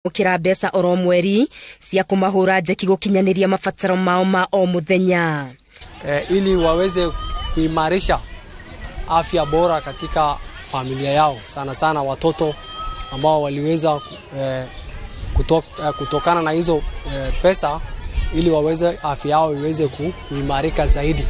Gukira mbeca oro mweri cia kumahura njeki gukinyaniria mabataro mao ma o muthenya. Ili waweze kuimarisha afya bora katika familia yao, sana sana watoto ambao waliweza kutokana na hizo pesa ili waweze afya yao iweze kuimarika zaidi.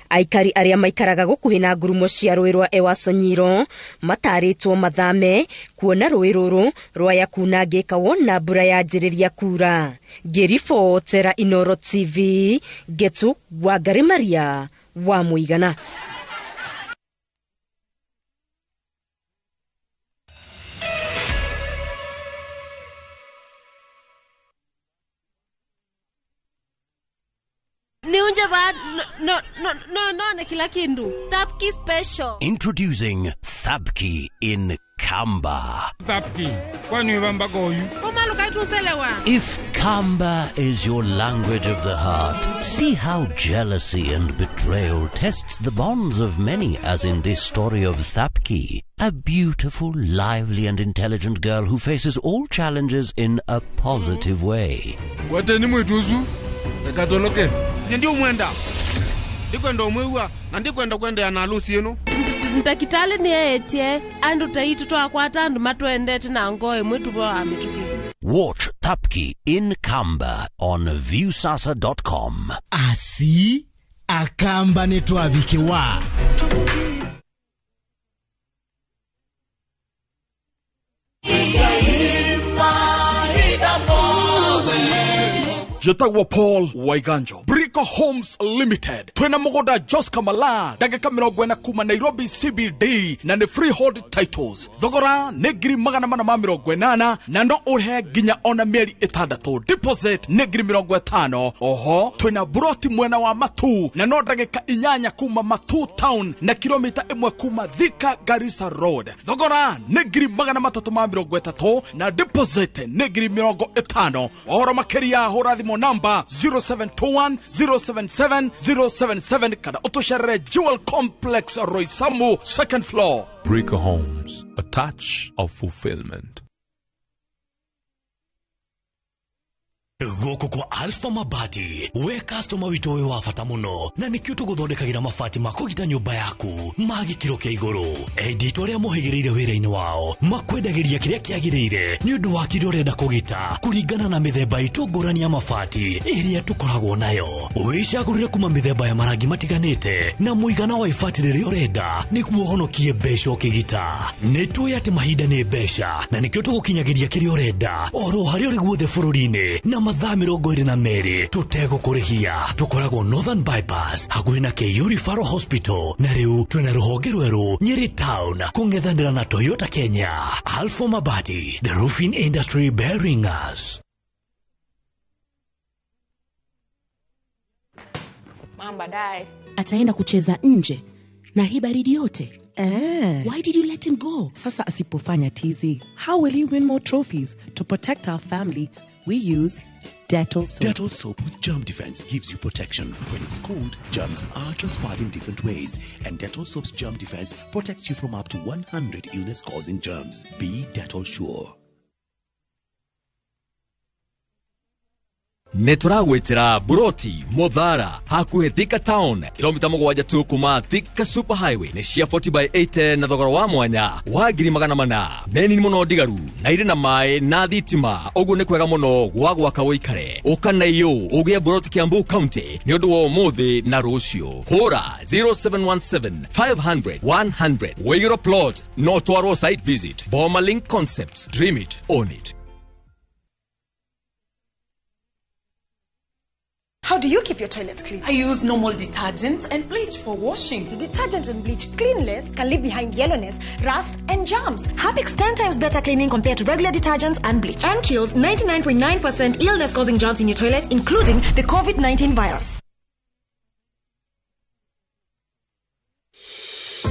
Aikari aria maikaraga gukuhi na ngurumo cia rũĩ rwa Ewaso Nyiro matarĩtwo mathame kuona rũĩ rũrũ rwaya kunangĩka wona mbura yanjĩrĩria kura. Ngĩribotera Inooro TV, Ngetu Wangari Maria wa Mũigana. No, no, no, no, na kila kindu. Thapki special. Introducing Thapki in Kamba. Thapki, kwani ubamba goyu? If Kamba is your language of the heart, see how jealousy and betrayal tests the bonds of many, as in this story of Thapki, a beautiful, lively and intelligent girl who faces all challenges in a positive way. Kwateni mwituzu, ekatoloke. Nyendi umwenda. Ndikwenda umwiwa na ndikwenda kwenda na harusi yenu. Ndakitale ni etie andu taitu twakwata andu matwendete na ngoe mwitu bwa amituki. Watch Thapki in Kamba on viewsasa.com. Asi akamba ni twabikiwa. Jetagwa Paul Waiganjo, Brico Homes Limited, twina mugoda Jos Kamala, ndagika 40 kuma Nairobi CBD, na ni freehold titles. Thogora ni 480,000 na no uhe nginya ona mieri 6. Deposit ni 50,000. Oho, twina buroti mwena wa Matu, na no ndagika 8 kuma Matu Town na kilomita 1 kuma Thika Garissa Road. Thogora ni 330,000 na deposit ni 50,000. Ohoro makiria hura thimo namba 0721 077 077 kada utushere Jewel Complex Roysambu second floor. Breaker Homes, a touch of fulfillment. Gũkũ kwa Alpha Mabati, we customer witũ wĩ wa bata mũno, na nĩkĩo tũgũthondekagĩra mabati ma kũgita nyũmba yaku ma gĩkĩro kĩa igũrũ. Endi itũ arĩa mohĩgĩrĩire wĩra-inĩ wao makwendagĩria kĩrĩa kĩagĩrĩire nĩ ũndũ wa kĩrĩa ũrenda kũgita kũringana na mĩthemba itũ ngũrani ya mabati ĩrĩa tũkoragwo nayo. Wĩcagũrĩre kuma mĩthemba ya marangi matiganĩte na mũigana wa ibati rĩrĩa ũrenda nĩguo ũhonokie mbeca ũkĩgita. Nĩ tũĩ atĩ mahinda nĩ mbeca na nĩkĩo tũgũkinyagĩria kĩrĩa ũrenda oro harĩa ũrĩ guothe bũrũri-inĩ na mathaa 22 tũtegũkũrĩhia. Tũkoragwo Northern Bypass hakuhĩ na KU Referral Hospital, na rĩu twĩna rũhonge rwerũ Nyeri Town kũng'ethanĩra na Toyota Kenya. Alpha Mabati, the roofing industry bearing us. Mama baadaye ataenda kucheza nje na hii baridi yote. Why did you let him go? Sasa asipofanya tizi, how will he win more trophies? To protect our family, we use Dettol soap. Dettol soap with germ defense gives you protection. When it's cold, germs are transferred in different ways, and Dettol soap's germ defense protects you from up to 100 illness-causing germs. Be Dettol sure. Nĩtũragwĩtĩra Buroti Muthara hakuhĩ Thika Town, kilomita 7 tu kuma Thika Super Highway, nĩ cia 40x80 na thogora wa mwanya wa 400,000. Nĩ nini mũno ndigaru na irĩ na maĩ na thitima, ũguo nĩ kwega mũno gwa gwaka ũikare. Ũka na iyũ ũgĩe Buroti Kiambu County nĩ ũndũ wa ũmũthĩ na rũciũ. Hũra 0717 500 100 wĩigĩrwo plot no twarwo site visit. Boma Link Concepts, dream it, own it. How do you keep your toilet clean? I use normal detergent and bleach for washing. The detergent and bleach cleanless can leave behind yellowness, rust, and germs. Harpic's 10 times better cleaning compared to regular detergents and bleach, and kills 99.9% illness-causing germs in your toilet, including the COVID-19 virus.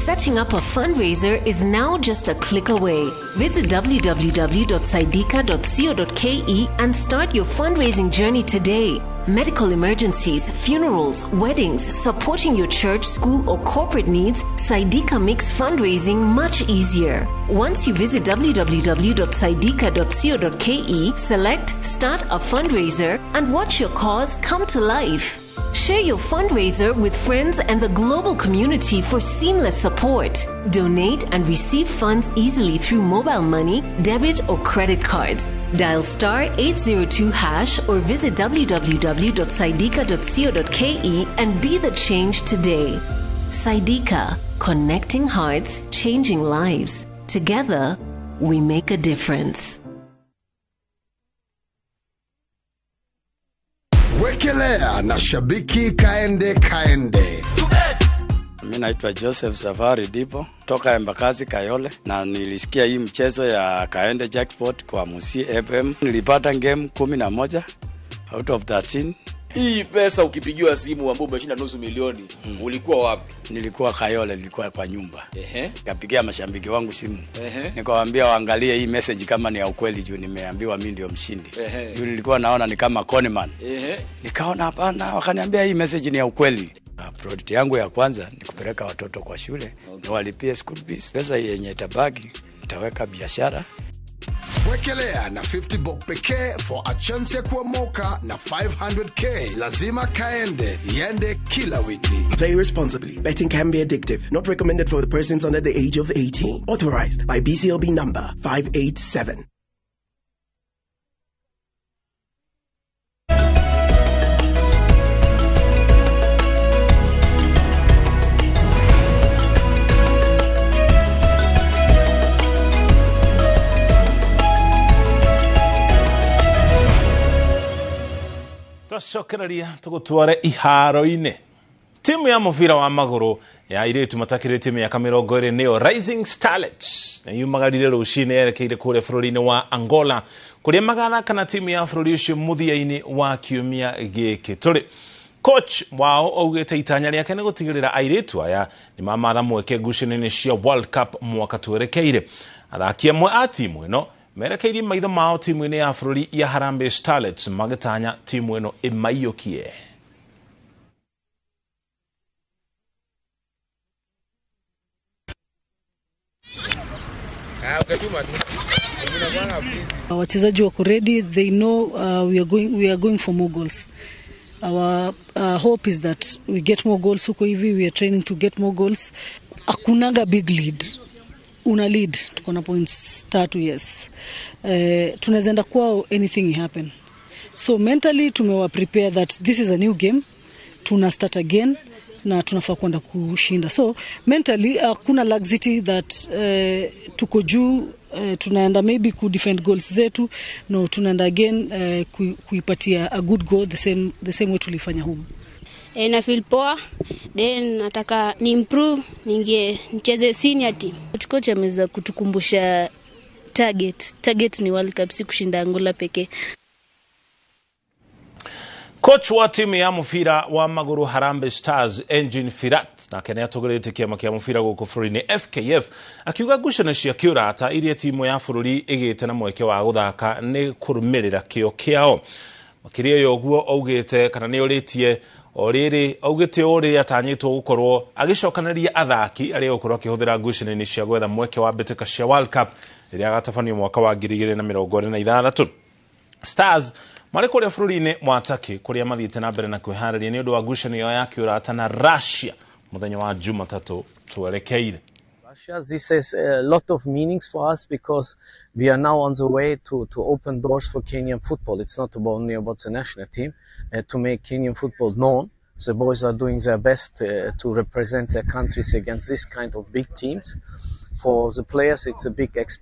Setting up a fundraiser is now just a click away. Visit www.saidika.co.ke and start your fundraising journey today. Medical emergencies, funerals, weddings, supporting your church, school, or corporate needs, Saidika makes fundraising much easier. Once you visit www.saidika.co.ke, select Start a Fundraiser and watch your cause come to life. Share your fundraiser with friends and the global community for seamless support. Donate and receive funds easily through mobile money, debit, or credit cards. Dial star 802 hash or visit www.saidika.co.ke and be the change today. Saidika, connecting hearts, changing lives. Together, we make a difference. Wekelea na shabiki kaende kaende. Mi naitwa Joseph Safari Dipo toka Embakasi Kayole, na nilisikia hii mchezo ya Kaende Jackpot kwa Musi FM. Nilipata game 11 out of 13. Hii pesa ukipigiwa simu ambapo umeshinda 500,000, ulikuwa wapi? Nilikuwa Kayole, nilikuwa kwa nyumba. Nikapigia mashabiki wangu simu. Nikawaambia waangalie hii message kama ni ya ukweli juu nimeambiwa mimi ndio mshindi. Juu nilikuwa naona ni kama conman. Nikaona hapana, wakaniambia hii message ni ya ukweli. Project yangu ya kwanza ni kupeleka watoto kwa shule, niwalipie school fees. Pesa yenye itabaki nitaweka biashara. Wekelea na 50 bob pekee for a chance ya kuomoka na 500k. Lazima kaende, iende kila wiki. Play responsibly. Betting can be addictive. Not recommended for the persons under the age of 18. Authorized by BCLB number 587. Twacokereria tugutware iharo-inĩ. Timu ya mũbira wa magũrũ ya airĩtu matakĩrĩtie mĩaka 20 nĩyo Rising Starlets na yumagarire rũcinĩ yerekeire kũrĩa bũrũri-inĩ wa Angola kũrĩa magathaka na timu ya bũrũri ũcio mũthia-inĩ wa kiumia gĩkĩ tũrĩ. Coach wao augĩte itanya rĩake nĩ gũtigĩrĩra airĩtu aya nĩ mamatha mweke ngucanio-inĩ cia World Cup mwaka twerekeire. Athaki amwe a timu ĩno merekeirie maitho mao timu-inĩ ya bũrũri ya Harambee Starlets magĩtanya timu ĩno ĩmaiyũkie. Wachezaji wako ready, they know we are going for more goals. Our hope is that we get more goals huko hivi, we are training to get more goals. Hakunanga big lead. Una lead, tuko na points 3, yes. Tunaweza enda kwao, anything happen. So mentally tumewa prepare that this is a new game, tuna start again na tunafaa kwenda kushinda. So mentally kuna laxity that tuko juu, tunaenda maybe ku defend goals zetu, no, tunaenda again kuipatia a good goal the same way tulifanya home. Na feel poa, then nataka ni improve, niingie nicheze senior team. Coach ameweza kutukumbusha target ni World Cup, si kushinda Angola pekee. Coach wa timu ya mũbira wa magũrũ Harambee Stars Engin Firat nake nĩatũgĩrĩte kĩama kĩa mũbira gũkũ bũrũri-inĩ FKF akiuga ngucanio cia kĩũrata iria timu ya bũrũri ĩgĩte na mweke wa gũthaka nĩ kũrũmĩrĩra kĩo kĩao. Makĩria ya ũguo augĩte kana nĩorĩtie o rĩrĩ augĩte o rĩrĩa atanyĩtwo gũkorwo agĩcokanĩria athaki arĩa egũkorwo akĩhũthĩra ngucanio-inĩ cia gwetha mweke wa mbĩtĩka cia World Cup rĩrĩa agatabanio mwaka wa 2026. Stars marĩ kũrĩa bũrũri-inĩ wa Turkey kũrĩa mathiĩte na mbere na kwĩharĩria nĩ ũndũ wa ngucanio ya kĩũrata na Russia mũthenya wa Jumatatũ twerekeire. Russia, this has a lot of meanings for us because we are now on the way to open doors for Kenyan football. It's not only about the national team, to make Kenyan football known. The boys are doing their best to represent their countries against this kind of big teams. For the players, it's a big experience.